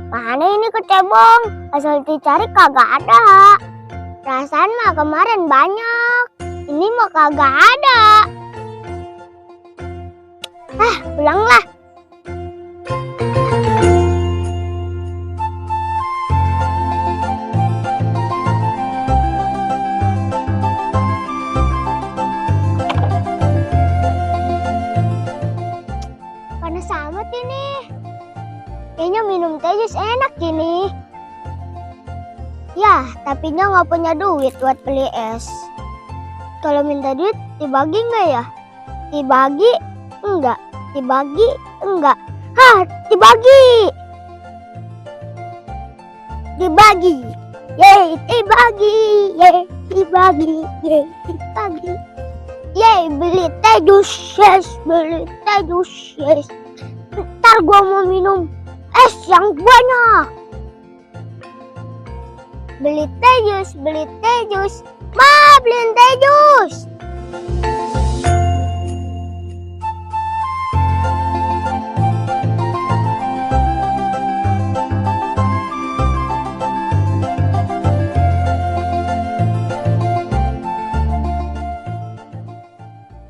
Mana ini kecebong? Asal dicari kagak ada. Perasaan mah kemarin banyak. Ini mah kagak ada. Pulanglah. Panas amat ini. Kayaknya minum teh jus enak gini. Ya, tapi nggak punya duit buat beli es. Kalau minta duit, dibagi nggak ya? Dibagi? Enggak. Dibagi? Enggak. Dibagi! Dibagi! Yeay, dibagi! Yeay, dibagi! Yeay, dibagi! Yeay, beli teh jus, yes! Beli teh jus, yes! Ntar gua mau minum es yang banyak. Beli teh jus, beli teh jus. Ma, beliin teh jus.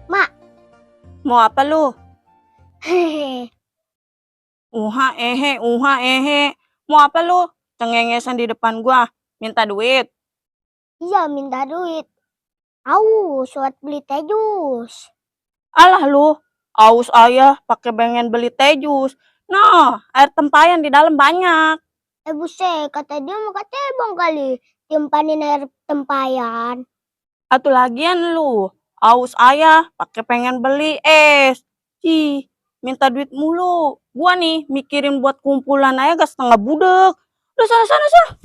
Mak. Mau apa lu? Hehehe. Uha ehe. Mau apa lu? Cengengesan di depan gua. Minta duit. Iya, minta duit. Aus, buat beli teh jus. Alah lu, aus ayah pakai pengen beli teh jus. Nah, air tempayan di dalam banyak. Buset, kata dia mau kecebong kali. Timpanin air tempayan. Atuh lagian lu, aus ayah pakai pengen beli es. Minta duit mulu. Gua nih mikirin buat kumpulan ayah gak setengah budek. Udah sana.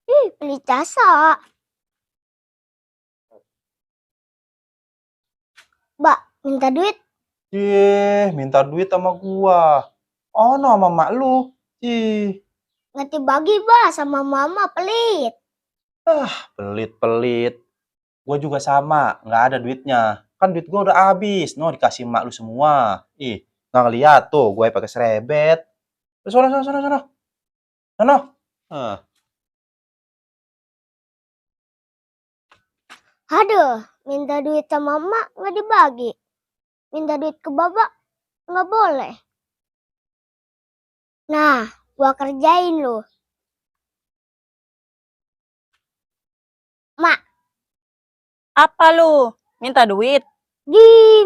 Ih, Beli jasa. Mbak, minta duit. Minta duit sama gua. Oh, no, sama mak lu. Nggak dibagi, Mbak, sama mama, pelit. Pelit. Gua juga sama, nggak ada duitnya. Kan duit gua udah habis. No, dikasih mak lu semua. Nggak ngeliat tuh, gue pakai serebet. Sono. Aduh, minta duit sama emak nggak dibagi. Minta duit ke bapak nggak boleh. Nah, gua kerjain lu. Mak. apa lu? Minta duit?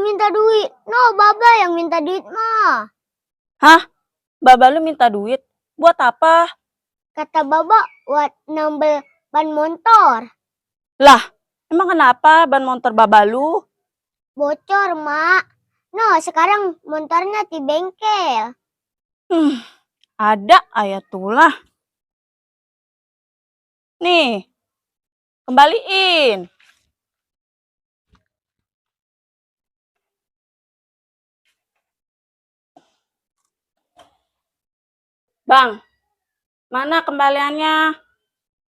Minta duit. No, baba yang minta duit mah. Hah? Baba lu minta duit? Buat apa? Kata baba buat nambel ban motor. Lah, emang kenapa ban motor baba lu? Bocor, Mak. No, sekarang motornya di bengkel. Ada ayatullah. Nih, kembaliin. Bang, mana kembaliannya?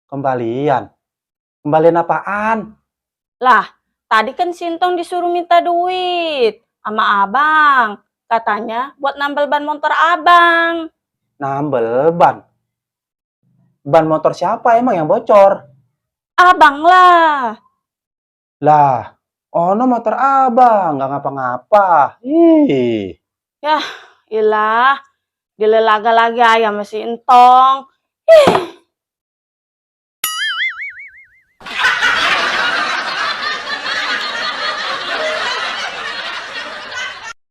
Kembalian? Kembalian apaan? Lah, tadi kan Sintong disuruh minta duit sama abang. Katanya buat nambel ban motor abang. Nambel ban? Ban motor siapa emang yang bocor? Abang lah. Lah, no motor abang, nggak ngapa-ngapa. Yah, ilah. Dilelaga lagi ayam si Intong.